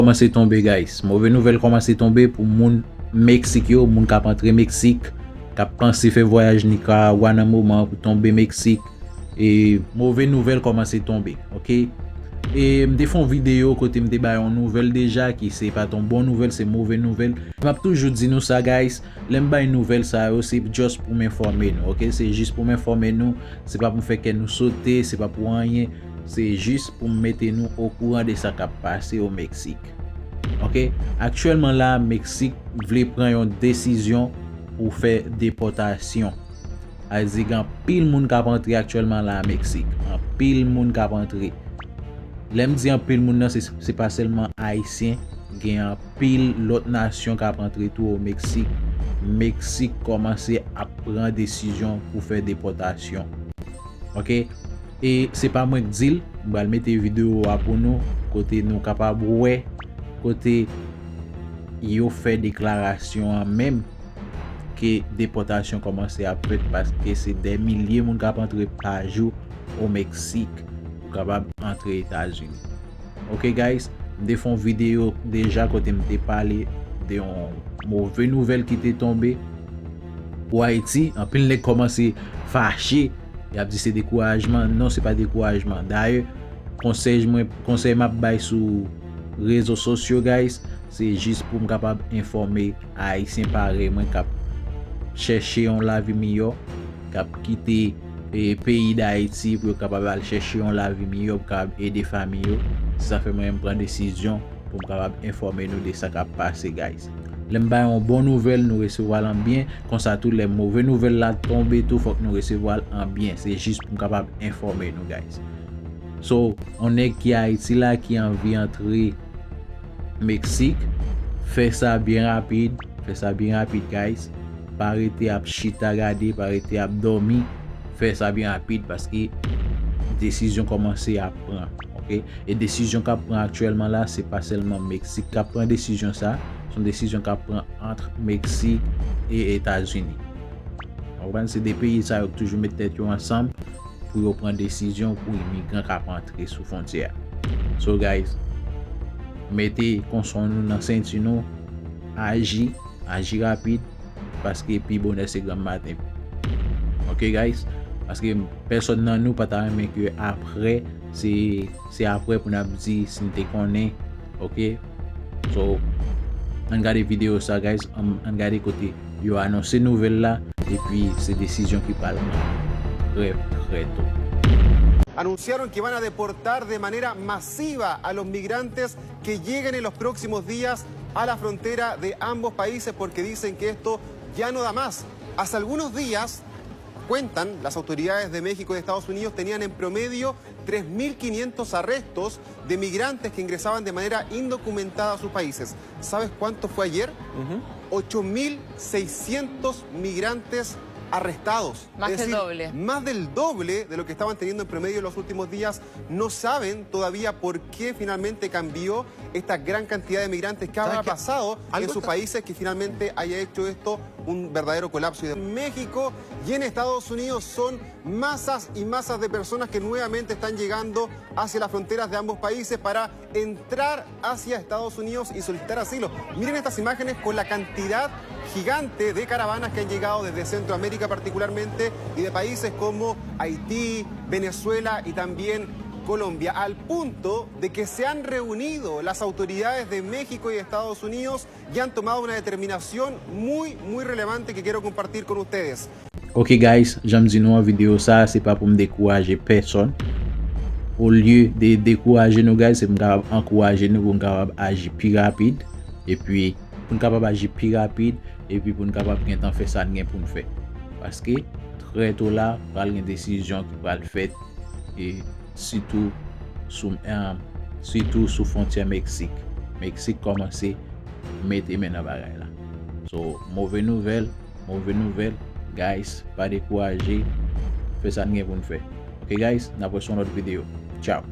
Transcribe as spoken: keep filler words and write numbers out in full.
kòmanse tonbe, guys. Move nouvèl kòmanse tonbe pou moun Meksik yo, moun k ap antre Meksik, k ap panse fè vwayaj Nikaragwa nan moman an pou tonbe Meksik. E move nouvèl kòmanse tonbe, oke? E m te fè yon videyo kote m te bay yon nouvèl deja, ki se pa t yon bon nouvèl, se move nouvèl. M ap toujou di nou sa, guys. Lè m bay nouvèl sa yo, se just pou m enfòme nou, oke? Se jis pou m enfòme nou. Se pa pou m fè kè nou sote, se pa pou anyen. Se jis pou m mete nou okouran de sa k ap pase o Meksik. Oke? Aktyèlman la, Meksik vle pran yon desizyon pou fè depòtasyon. Sa vle di gen anpil moun k ap antre aktyèlman la Meksik. Anpil moun k ap antre. Lè m di anpil moun nan, se, se pa sèlman Ayisyen, gen anpil lòt nasyon k ap antre tou o Meksik. Meksik kòmanse ap pran desizyon pou fè depòtasyon. Oke? E se pa mwen k di l, m pral mete videyo a pou nou, kote nou kapab wè, kote yo fè deklarasyon an menm, ke depòtasyon kòmanse ap fèt, paske se dè milye moun k ap antre pa jou o Meksik pou kapab antre Etazini. Oke, guys, m te fè yon videyo deja kote m te pale de yon move nouvèl ki te tonbe pou Ayiti. Anpil nèg kòmanse fache, y ap di se dekourajman. Non, se pa dekourajman. Dayè, konsèy mwen, konsèy m ap bay sou rezo sosyo, guys, se jis pou m kapab enfòme Ayisyen parèy mwen k ap chèche yon lavi miyò, k ap kite, e, peyi Dayiti pou yo kapab al chèche yon lavi miyò, pou kapab ede fanmi yo. Se sa fè mwen menm pran desizyon pou m kapab enfòme nou de sa k ap pase, guys. Lè m bay yon bon nouvèl, nou resevwa l an byen. Konsa tou, lè move nouvèl la tonbe tou, fòk nou resevwa l an byen. Se jis pou m kapab enfòme nou, guys. So, yon nèg ki Ayiti la, ki anvi antre Meksik, fè sa byen rapid, fè sa byen rapid, guys. Pa rete ap chita gade, pa rete ap dòmi, fè sa byen rapid, paske desizyon kòmanse ap pran, oke? E desizyon k ap pran aktyèlman la, se pa sèlman Meksik k ap pran desizyon sa, se yon desizyon k ap pran ant Meksik e Etazini. Ou konprann? Se de peyi sa yo k toujou met tèt yo ansanm pou yo pran desizyon pou imigran k ap antre sou fwontyè a. So, guys, mete konson nou nan senti nou, aji, aji rapid, paske pi bonè se granm maten. Oke, guys? Paske pèsòn nan nou pa ta renmen ke aprè, se, se aprè pou n ap di si n te konnen. Oke? So, ann gade videyo sa, guys. Ann, ann gade kote yo anonse nouvèl la, epi se desizyon ki pral pran trè, trè to. Anunciaron que van a deportar de manera masiva a los migrantes que lleguen en los próximos días a la frontera de ambos países, porque dicen que esto ya no da más. Hace algunos días, cuentan las autoridades de México y Estados Unidos, tenían en promedio tres mil quinientos arrestos de migrantes que ingresaban de manera indocumentada a sus países. ¿Sabes cuánto fue ayer? Ocho mil seiscientos migrantes arrestados. Más Es que el decir, doble. Más del doble de lo que estaban teniendo en promedio en los últimos días. No saben todavía por qué finalmente cambió esta gran cantidad de migrantes. ¿Qué habrá pasado en sus países que finalmente haya hecho esto un verdadero colapso? Y de México y en Estados Unidos son masas y masas de personas que nuevamente están llegando hacia las fronteras de ambos países para entrar hacia Estados Unidos y solicitar asilo. Miren estas imágenes con la cantidad gigante de caravanas que han llegado desde Centroamérica particularmente y de países como Haití, Venezuela y también Colombia, al punto de que se han reunido las autoridades de México y Estados Unidos y han tomado una determinación muy, muy relevante que quiero compartir con ustedes. Oke, guys, jan m di nou an, videyo sa a se pa pou m dekouraje pèsòn. Olye de dekouraje nou, guys, se pou m kapab ankouraje nou pou n kapab aji pi rapid. Epi, pou n kapab aji pi rapid, epi pou n kapab gentan fè sa n gen pou n fè. Paske, trè to la, pral gen desizyon ki pral fèt, e sitou sou, e, sitou sou fwontyè Meksik. Meksik kòmanse mete men nan bagay la. So, move nouvèl, move nouvèl, guys, pa dekouraje, fè sa n gen pou n fè. Oke, guys, n ap wè sou yon lòt videyo. Ciao.